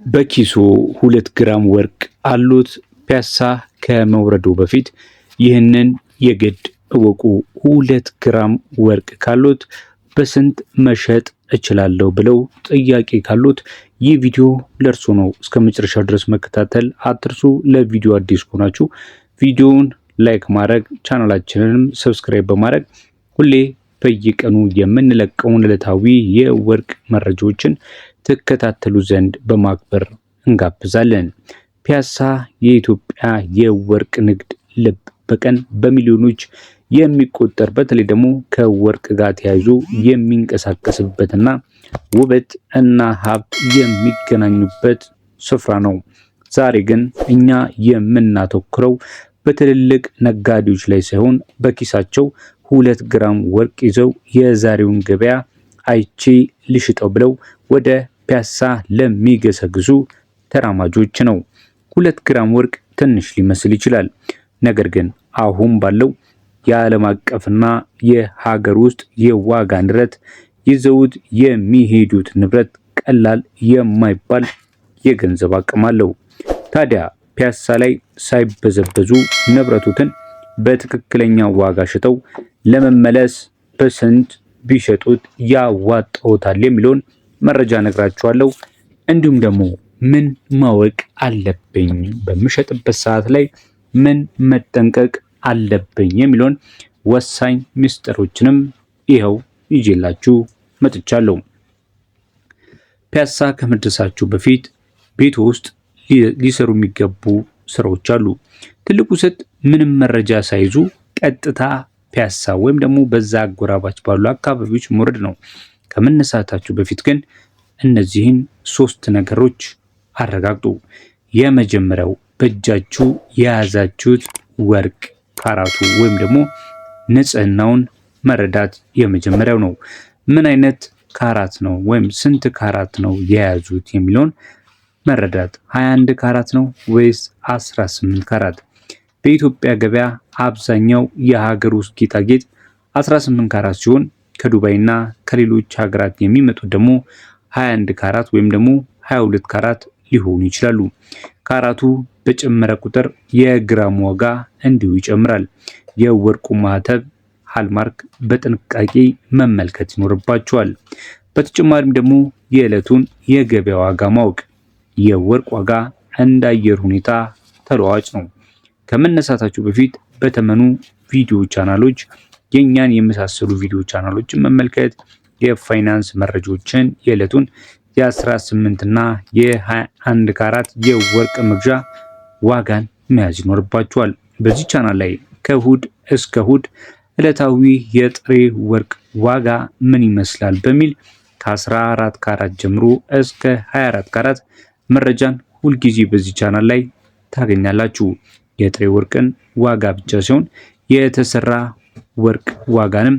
በኪሶ 2 ግራም ወርቅ አሉት? ፒያሳ ከመውረዱ በፊት ይህንን የግድ እወቁ። 2 ግራም ወርቅ ካሉት በስንት መሸጥ እችላለሁ ብለው ጥያቄ ካሉት ይህ ቪዲዮ ለእርሶ ነው። እስከ መጨረሻው ድረስ መከታተል አትርሱ። ለቪዲዮ አዲስ ከሆናችሁ ቪዲዮውን like ማድረግ፣ ቻናላችንንም subscribe በማድረግ ሁሌ በየቀኑ የምንለቀውን ዕለታዊ የወርቅ መረጃዎችን ትከታተሉ ዘንድ በማክበር እንጋብዛለን። ፒያሳ የኢትዮጵያ የወርቅ ንግድ ልብ፣ በቀን በሚሊዮኖች የሚቆጠር በተለይ ደግሞ ከወርቅ ጋር ተያይዞ የሚንቀሳቀስበትና ውበት እና ሀብት የሚገናኙበት ስፍራ ነው። ዛሬ ግን እኛ የምናተኩረው በትልልቅ ነጋዴዎች ላይ ሳይሆን በኪሳቸው 2 ግራም ወርቅ ይዘው የዛሬውን ገበያ አይቼ ልሽጠው ብለው ወደ ፒያሳ ለሚገሰግሱ ተራማጆች ነው። 2 ግራም ወርቅ ትንሽ ሊመስል ይችላል። ነገር ግን አሁን ባለው የዓለም አቀፍና የሀገር ውስጥ የዋጋ ንረት ይዘውት የሚሄዱት ንብረት ቀላል የማይባል የገንዘብ አቅም አለው። ታዲያ ፒያሳ ላይ ሳይበዘበዙ ንብረቱትን በትክክለኛ ዋጋ ሽጠው ለመመለስ በስንት ቢሸጡት ያዋጣዎታል የሚለውን መረጃ ነግራችኋለሁ። እንዲሁም ደግሞ ምን ማወቅ አለብኝ፣ በምሸጥበት ሰዓት ላይ ምን መጠንቀቅ አለብኝ የሚለውን ወሳኝ ምስጢሮችንም ይኸው ይዤላችሁ መጥቻለሁ። ፒያሳ ከመድረሳችሁ በፊት ቤት ውስጥ ሊሰሩ የሚገቡ ስራዎች አሉ። ትልቁ ስህተት ምንም መረጃ ሳይዙ ቀጥታ ፒያሳ ወይም ደግሞ በዛ አጎራባች ባሉ አካባቢዎች መውረድ ነው። ከመነሳታችሁ በፊት ግን እነዚህን ሶስት ነገሮች አረጋግጡ። የመጀመሪያው በእጃችሁ የያዛችሁት ወርቅ ካራቱ ወይም ደግሞ ንጽህናውን መረዳት የመጀመሪያው ነው። ምን አይነት ካራት ነው ወይም ስንት ካራት ነው የያዙት የሚለውን መረዳት፣ 21 ካራት ነው ወይስ 18 ካራት? በኢትዮጵያ ገበያ አብዛኛው የሀገር ውስጥ ጌጣጌጥ 18 ካራት ሲሆን ከዱባይና ከሌሎች ሀገራት የሚመጡት ደግሞ 21 ካራት ወይም ደግሞ 22 ካራት ሊሆኑ ይችላሉ። ካራቱ በጨመረ ቁጥር የግራም ዋጋ እንዲሁ ይጨምራል። የወርቁ ማህተብ hallmark በጥንቃቄ መመልከት ይኖርባቸዋል። በተጨማሪም ደግሞ የዕለቱን የገበያ ዋጋ ማወቅ። የወርቅ ዋጋ እንደ አየር ሁኔታ ተለዋዋጭ ነው። ከመነሳታችሁ በፊት በተመኑ ቪዲዮ ቻናሎች፣ የእኛን የመሳሰሉ ቪዲዮ ቻናሎችን መመልከት፣ የፋይናንስ መረጃዎችን፣ የዕለቱን የ18 እና የ21 ካራት የወርቅ መግዣ ዋጋን መያዝ ይኖርባችኋል። በዚህ ቻናል ላይ ከእሁድ እስከ እሁድ ዕለታዊ የጥሬ ወርቅ ዋጋ ምን ይመስላል በሚል ከ14 ካራት ጀምሮ እስከ 24 ካራት መረጃን ሁልጊዜ በዚህ ቻናል ላይ ታገኛላችሁ። የጥሬ ወርቅን ዋጋ ብቻ ሳይሆን የተሰራ ወርቅ ዋጋንም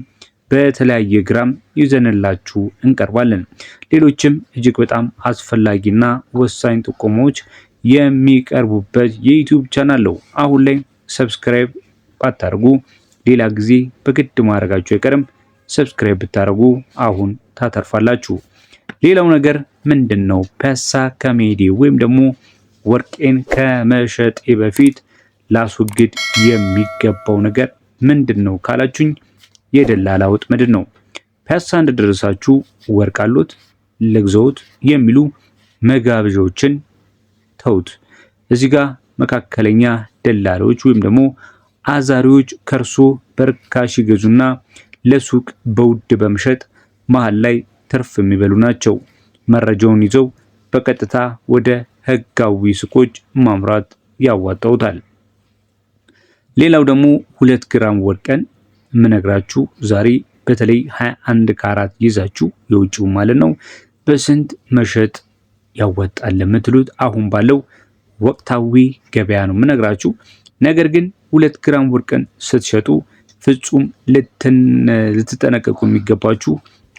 በተለያየ ግራም ይዘንላችሁ እንቀርባለን። ሌሎችም እጅግ በጣም አስፈላጊና ወሳኝ ጥቆማዎች የሚቀርቡበት የዩቲዩብ ቻናል ነው። አሁን ላይ subscribe ባታደርጉ ሌላ ጊዜ በግድ ማድረጋችሁ አይቀርም። Subscribe ብታደርጉ አሁን ታተርፋላችሁ። ሌላው ነገር ምንድን ነው? ፒያሳ ከመሄዴ ወይም ደግሞ ወርቄን ከመሸጤ በፊት ላስወግድ የሚገባው ነገር ምንድን ነው ካላችሁኝ የደላላ ወጥመድ ነው። ፒያሳ እንደደረሳችሁ ወርቅ አሎት፣ ልግዛዎት የሚሉ መጋበዣዎችን ተውት። እዚህ ጋር መካከለኛ ደላሎች ወይም ደግሞ አዛሪዎች ከእርሶ በርካሽ ይገዙና ለሱቅ በውድ በመሸጥ መሃል ላይ ትርፍ የሚበሉ ናቸው። መረጃውን ይዘው በቀጥታ ወደ ህጋዊ ሱቆች ማምራት ያዋጣውታል። ሌላው ደግሞ 2 ግራም ወርቅን የምነግራችሁ ዛሬ በተለይ 21 ካራት ይዛችሁ የውጭው ማለት ነው በስንት መሸጥ ያወጣል ለምትሉት አሁን ባለው ወቅታዊ ገበያ ነው የምነግራችሁ። ነገር ግን 2 ግራም ወርቅን ስትሸጡ ፍጹም ልትጠነቀቁ የሚገባችሁ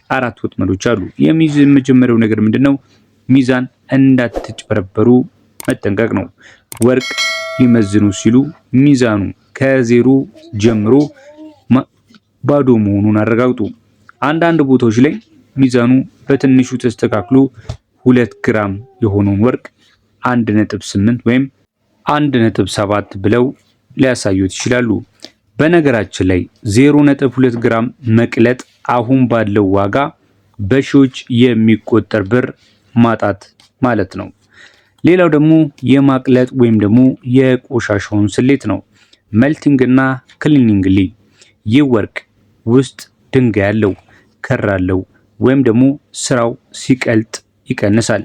አራት ወጥመዶች አሉ። የመጀመሪያው ነገር ምንድን ነው? ሚዛን እንዳትጭበረበሩ መጠንቀቅ ነው። ወርቅ ሊመዝኑ ሲሉ ሚዛኑ ከዜሮ ጀምሮ ባዶ መሆኑን አረጋግጡ። አንዳንድ ቦታዎች ላይ ሚዛኑ በትንሹ ተስተካክሎ 2 ግራም የሆነውን ወርቅ 1.8 ወይም 1.7 ብለው ሊያሳዩት ይችላሉ። በነገራችን ላይ 0.2 ግራም መቅለጥ አሁን ባለው ዋጋ በሺዎች የሚቆጠር ብር ማጣት ማለት ነው። ሌላው ደግሞ የማቅለጥ ወይም ደግሞ የቆሻሻውን ስሌት ነው። Melting እና cleaning። ይህ ወርቅ ውስጥ ድንጋይ አለው፣ ክር አለው ወይም ደግሞ ስራው ሲቀልጥ ይቀንሳል።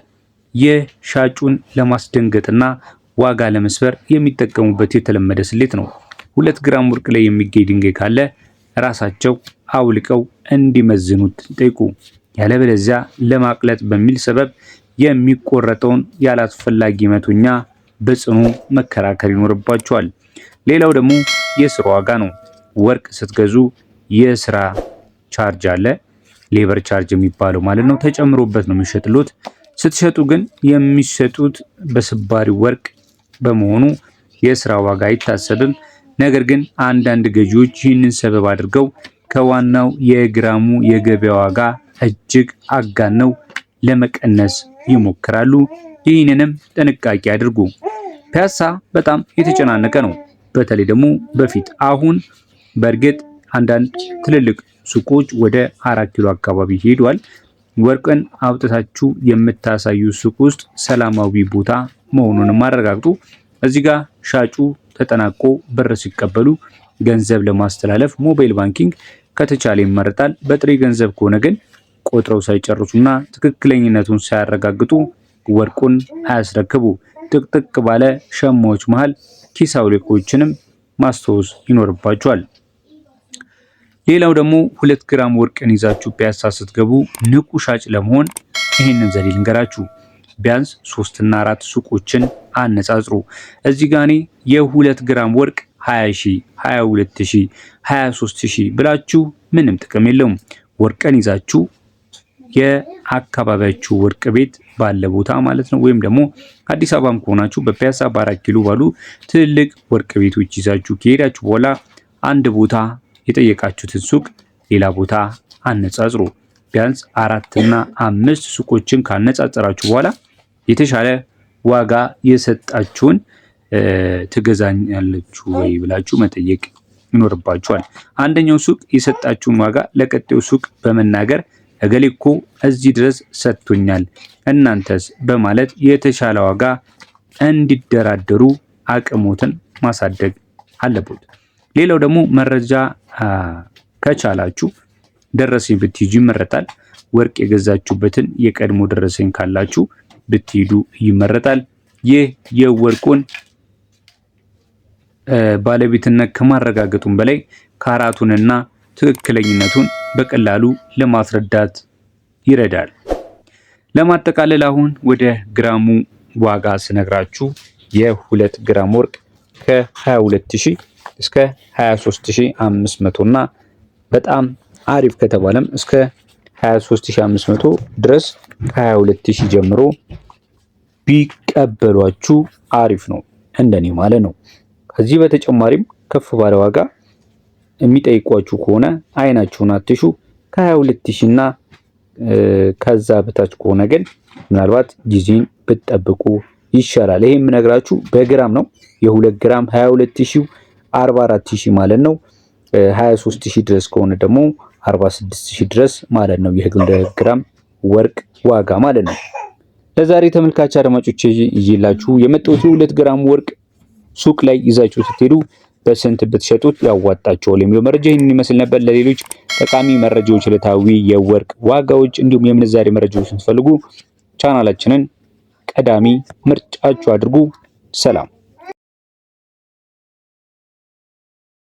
ይህ ሻጩን ለማስደንገጥና ዋጋ ለመስበር የሚጠቀሙበት የተለመደ ስሌት ነው። 2 ግራም ወርቅ ላይ የሚገኝ ድንጋይ ካለ ራሳቸው አውልቀው እንዲመዝኑት ይጠይቁ። ያለበለዚያ ለማቅለጥ በሚል ሰበብ የሚቆረጠውን ያላስፈላጊ መቶኛ በጽኑ መከራከር ይኖርባቸዋል። ሌላው ደግሞ የስራ ዋጋ ነው። ወርቅ ስትገዙ የስራ charge አለ፣ labor charge የሚባለው ማለት ነው። ተጨምሮበት ነው የሚሸጥሎት። ስትሸጡ ግን የሚሸጡት በስባሪ ወርቅ በመሆኑ የስራ ዋጋ አይታሰብም። ነገር ግን አንዳንድ ገዢዎች ይህንን ሰበብ አድርገው ከዋናው የግራሙ የገበያ ዋጋ እጅግ አጋነው ለመቀነስ ይሞክራሉ። ይህንንም ጥንቃቄ አድርጉ። ፒያሳ በጣም የተጨናነቀ ነው። በተለይ ደግሞ በፊት፣ አሁን በእርግጥ አንዳንድ ትልልቅ ሱቆች ወደ 4 ኪሎ አካባቢ ሄዷል። ወርቅን አውጥታችሁ የምታሳዩ ሱቅ ውስጥ ሰላማዊ ቦታ መሆኑንም አረጋግጡ። እዚህ ጋር ሻጩ ተጠናቆ ብር ሲቀበሉ ገንዘብ ለማስተላለፍ mobile banking ከተቻለ ይመረጣል። በጥሬ ገንዘብ ከሆነ ግን ቆጥረው ሳይጨርሱና ትክክለኝነቱን ሳያረጋግጡ ወርቁን አያስረክቡ። ጥቅጥቅ ባለ ሸማዎች መሃል ኪስ አውላቂዎችንም ማስታወስ ይኖርባቸዋል። ሌላው ደግሞ 2 ግራም ወርቅን ይዛችሁ ፒያሳ ስትገቡ ንቁ ሻጭ ለመሆን ይህንን ዘዴ ልንገራችሁ። ቢያንስ ሶስትና አራት ሱቆችን አነጻጽሩ። እዚህ ጋ እኔ የ2 ግራም ወርቅ 20 ሺህ፣ 22 ሺህ፣ 23 ሺህ ብላችሁ ምንም ጥቅም የለውም። ወርቅን ይዛችሁ የአካባቢያችሁ ወርቅ ቤት ባለ ቦታ ማለት ነው። ወይም ደግሞ አዲስ አበባም ከሆናችሁ በፒያሳ፣ በ4 ኪሎ ባሉ ትልልቅ ወርቅ ቤቶች ይዛችሁ ከሄዳችሁ በኋላ አንድ ቦታ የጠየቃችሁትን ሱቅ ሌላ ቦታ አነጻጽሩ። ቢያንስ አራትና አምስት ሱቆችን ካነጻጸራችሁ በኋላ የተሻለ ዋጋ የሰጣችሁን ትገዛኛለችሁ ወይ ብላችሁ መጠየቅ ይኖርባችኋል። አንደኛው ሱቅ የሰጣችሁን ዋጋ ለቀጣዩ ሱቅ በመናገር እገሌ እኮ እዚህ ድረስ ሰጥቶኛል እናንተስ በማለት የተሻለ ዋጋ እንዲደራደሩ አቅሞትን ማሳደግ አለቦት። ሌላው ደግሞ መረጃ ከቻላችሁ ደረሰኝ ብትይዙ ይመረጣል። ወርቅ የገዛችሁበትን የቀድሞ ደረሰኝ ካላችሁ ብትሄዱ ይመረጣል። ይህ የወርቁን ባለቤትነት ከማረጋገጡም በላይ ካራቱንና ትክክለኝነቱን በቀላሉ ለማስረዳት ይረዳል። ለማጠቃለል አሁን ወደ ግራሙ ዋጋ ስነግራችሁ የ2 ግራም ወርቅ ከ22,000 እስከ 23,500 እና በጣም አሪፍ ከተባለም እስከ 23,500 ድረስ ከ22,000 ጀምሮ ቢቀበሏችሁ አሪፍ ነው፣ እንደኔ ማለት ነው። ከዚህ በተጨማሪም ከፍ ባለ ዋጋ የሚጠይቋችሁ ከሆነ አይናችሁን አትሹ። ከ22,000 እና ከዛ በታች ከሆነ ግን ምናልባት ጊዜን ብትጠብቁ ይሻላል። ይሄ የምነግራችሁ በግራም ነው። የ2 ግራም 22,000 44,000 ማለት ነው። 23,000 ድረስ ከሆነ ደግሞ 46,000 ድረስ ማለት ነው። የ2 ግራም ወርቅ ዋጋ ማለት ነው። ለዛሬ ተመልካች አድማጮች ይዤላችሁ የመጣሁት 2 ግራም ወርቅ ሱቅ ላይ ይዛችሁ ስትሄዱ በስንት ብትሸጡት ያዋጣችኋል የሚለው መረጃ ይህንን ይመስል ነበር። ለሌሎች ጠቃሚ መረጃዎች፣ ዕለታዊ የወርቅ ዋጋዎች እንዲሁም የምንዛሬ መረጃዎች ስትፈልጉ ቻናላችንን ቀዳሚ ምርጫችሁ አድርጉ። ሰላም።